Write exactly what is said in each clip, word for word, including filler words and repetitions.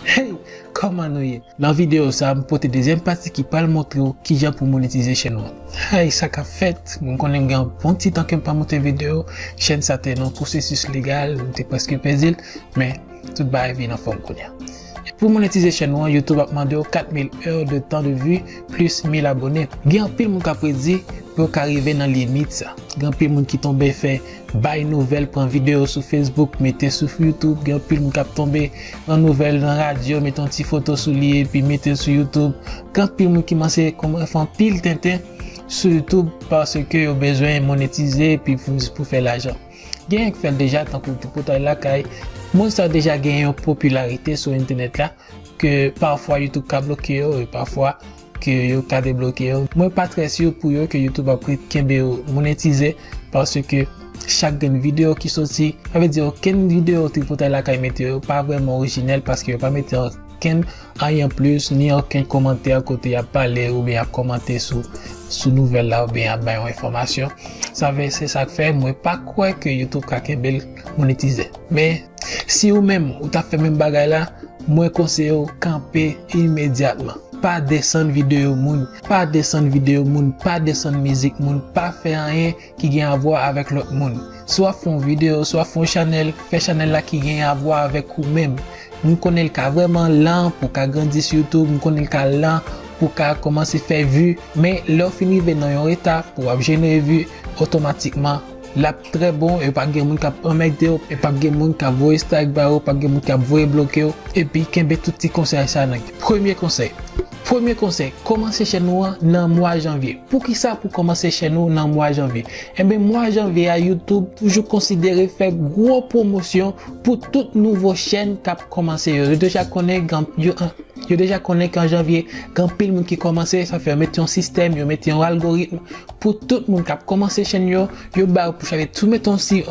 Hey, kòman nou ye? Nan videyo sa, m pote dezyèm pati ki pral montre w kijan pou monetize chèn ou an. Hey, sa k ap fèt? M konnen m gen yon bon ti tan ke m pa monte videyo. Chèn sa te nan pwosesis legal, m te prèske pèdi l, men tout bagay vin anfòm kounye a. Pou monetize chèn ou an, YouTube ap mande w kat mil heures de temps de vue plis mil abone. Gen anpil moun k ap predi pou yo ka rive nan limit sa. Gen anpil moun ki tonbe fè bay nouvèl, pran videyo sou Facebook, mete sou YouTube. Gen anpil moun k ap tonbe pran nouvèl nan radyo, mete yon ti foto sou li epi mete l sou YouTube. Gen anpil moun ki kòmanse fè anpil tenten sou YouTube paske yo bezwen monetize epi pou, pou fè lajan. Gen ki fè l deja, tankou tripotay lakay. Moun sa yo deja gen yon popilarite sou entènèt la, ke pafwa YouTube ka bloke yo, e pafwa ke yo ka debloke yo. Mwen pa trè si pou yo ke YouTube ap ret kenbe yo monetize, paske chak grenn videyo ki soti, sa vle di okenn videyo tripotay lakay mete yo pa vrèman orijinèl, paske yo pa mete okenn anyen plis, ni okenn kòmantè kote y ap pale oubyen y ap kòmante sou, sou nouvèl la oubyen y ap bay yon enfòmasyon. Sa vle, se sa k fè mwen pa kwè ke YouTube ka kenbe l monetize. Men, si ou menm ou t ap fè menm bagay la, mwen konseye w kanpe imedyatman. Pa desann videyo moun, pa desann videyo moun, pa desann mizik moun, pa fè anyen ki gen avwa avèk lòt moun. Si w ap fè yon videyo, si w ap fè yon chanèl, fè chanèl la ki gen avwa avèk ou menm. M konnen l ka vrèman lan pou w ka grandi sou YouTube, m konnen l ka lan pou w ka kòmanse fè vi, men lè w fin rive nan yon etap pou w ap jenere vi, otomatikman, l ap trè bon, e p ap gen moun k ap anmède w, e p ap gen moun k ap voye strike ba ou, p ap gen moun k ap voye bloke w, epi kenbe tout ti konsèy sa nan. Premye konsèy. Premye konsèy, kòmanse chèn ou an nan mwa janvye. Poukisa pou kòmanse chèn ou nan mwa janvye? Enben, mwa janvye a, YouTube toujou konsidere fè gwo pwomosyon pou tout nouvo chèn k ap kòmanse yo. Yo deja konnen gen, yo, yo deja konnen ke an janvye, gen anpil moun ki kòmanse, sa fè yo mete yon sistèm, yo mete yon algoritm pou tout moun k ap kòmanse chèn yo, yo ba yo pou chak, tou mete yon si,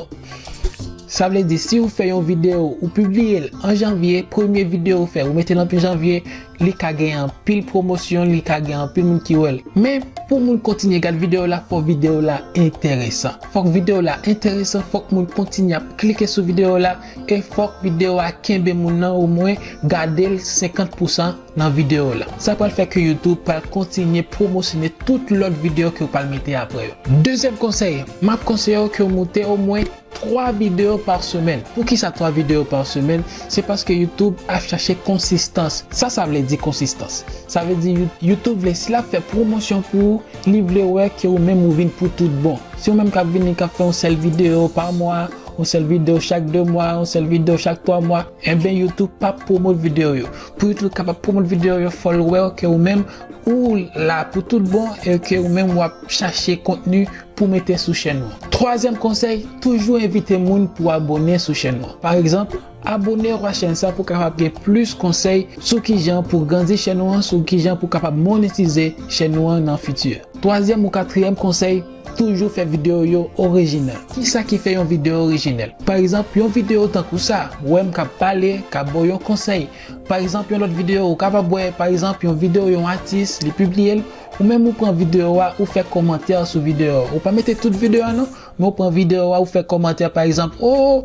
sa vle di, si ou fè yon videyo, ou pibliye l an janvye, premye videyo ou fè, ou mete l an janvye, li ka gen anpil pwomosyon, li ka gen anpil moun ki wè l. Men, pou moun kontinye gad videyo la, fò videyo la enteresan. Fòk videyo la enteresan, fòk moun kontinye ap klike sou videyo la, e fòk videyo a kenbe moun nan omwen gade l senkant pousan nan videyo la. Sa pral fè ke YouTube pral kontinye pwomosyone tout lòt videyo ke w pral mete apre yo. Dezyèm konsèy, m ap konseye w ke w moute omwen twa videyo pa semèn. Poukisa twa videyo pa semèn? Se paske YouTube ap chache konsistans. Sa, sa vle di konsistans. Sa vle di You-, YouTube vle, si l ap fè pwomosyon pou ou, li vle wè ke ou menm ou vin pou tout bon. Si ou menm k ap vini, k ap fè yon sèl videyo pa mwa, yon sèl videyo chak de mwa, yon sèl videyo chak twa mwa, enben YouTube p ap pwomot videyo yo. Pou YouTube kapab pwomot videyo yo, fò l wè ke ou menm ou la pou tout bon e ke ou menm w ap chache kontni pou mete sou chèn ou. Twazyèm konsèy, toujou envite moun pou abone sou chèn ou. Pa egzanp, abone w a chèn sa pou kapab gen plis konsèy sou kijan pou grandi chèn ou an, sou kijan pou kapab monetize chèn ou an nan fiti. Twazyèm ou katriyèm konsèy, toujou fè videyo yo orijinal. Kisa ki fè yon videyo orijinal? Pa egzanp, yon videyo tankou sa, ou wè m k ap pale, k ap ba w yon konsèy. Pa egzanp, yon lòt videyo, ou kapab wè, pa egzanp, yon videyo yon atis, li pibliye l, ou menm ou pran videyo a, ou fè kòmantè sou videyo a. Ou pa mete tout videyo a non, men ou pran videyo a, ou fè kòmantè, pa egzanp, o,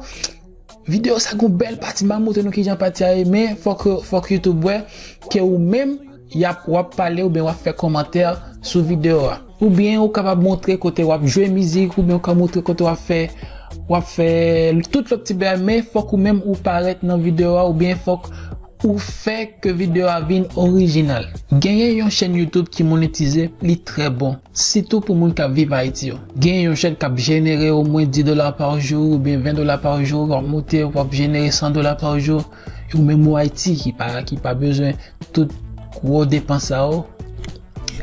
videyo sa gon bèl pati, m a montre nou kijan pati a ye, men fòk, fòk YouTube wè ke ou menm, y ap, w ap pale oubyen w ap fè kòmantè sou videyo a. Oubyen ou kapab montre kote w ap jwe mizik, oubyen ou ka montre kote w ap fè, w ap fè tout lòt ti bagay, men fòk ou menm ou parèt nan videyo a, oubyen fòk ou fè ke videyo a vin orijinal. Genyen yon chèn YouTube ki monetize, li trè bon. Sitou pou moun k ap viv Ayiti yo. Gen yon chèn k ap jenere omwen dis dola pa jou oubyen ven dola pa jou, w ap monte, w ap jenere san dola pa jou. Ou menm ou Ayiti ki pa, ki pa bezwen tout gwo depans sa yo.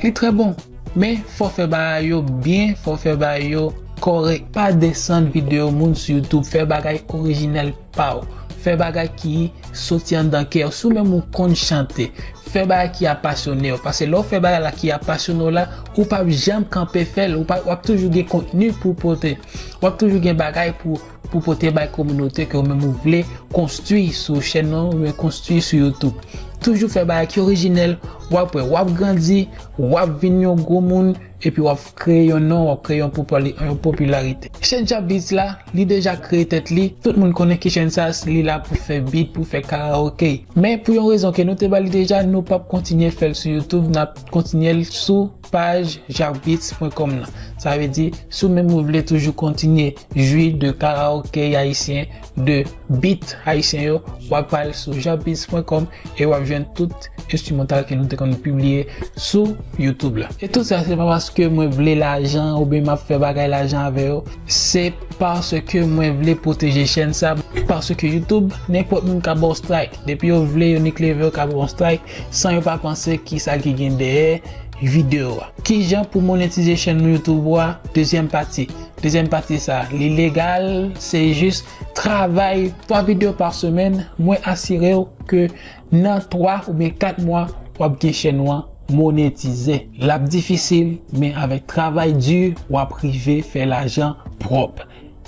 Li trè bon. Men, fò fè bagay yo byen, fò fè bagay yo kòrèk. Pa desann videyo moun sou YouTube. Fè bagay orijinal pa w. Fè bagay ki soti anndan kè w. Si w menm ou konn chante, fè bagay ki apasyone w. Paske lè w fè bagay la ki apasyone w la, ou p ap janm kanpe fè l. Ou pa, w ap toujou gen kontni pou pote. W ap toujou gen bagay pou, pou pote bay kominote ke w menm ou vle konstwi sou chèn nan, oubyen konstwi sou YouTube. Toujou fè bagay ki orijinèl, w ap wè, w ap grandi, w ap vin yon gwo moun, epi w ap kreye yon non, w ap kreye yon popoli-, yon popilarite. Chèn Djab Beats la, li deja kreye tèt li, tout moun konnen ki chèn sa, li la pou fè beat, pou fè karaoke. Men pou yon rezon ke nou te ba li deja, nou p ap kontinye fè l sou YouTube, n ap kontinye l sou paj djab beats pwen kòm nan. Sa vle di, si w menm ou vle toujou kontinye jwi de karaoke ayisyen, de beat ayisyen yo, w ap al sou djab beats pwen kòm e w ap jwenn tout enstrimantal ke nou te konn pibliye sou YouTube la. E tout sa, se pa paske mwen vle lajan oubyen m ap fè bagay lajan avè yo. Se paske mwen vle pwoteje chèn sa, paske YouTube, nenpòt moun ka ba w strike. Depi yo vle, yo ni k leve, yo ka ba w strike, san yo pa panse ki sa ki gen dèyè videyo a. Kijan pou monetize chèn YouTube ou a? Dezyèm pati. Dezyèm pati sa, li legal, se jis travay twa videyo pa semèn, mwen asire w ke nan twa oubyen kat mwa, w ap gen chèn ou an monetize. L ap difisil, men avèk travay di, w ap rive fè lajan pwòp.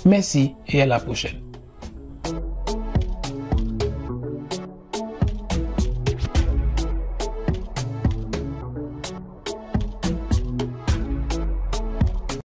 Mèsi e a la pwochèn.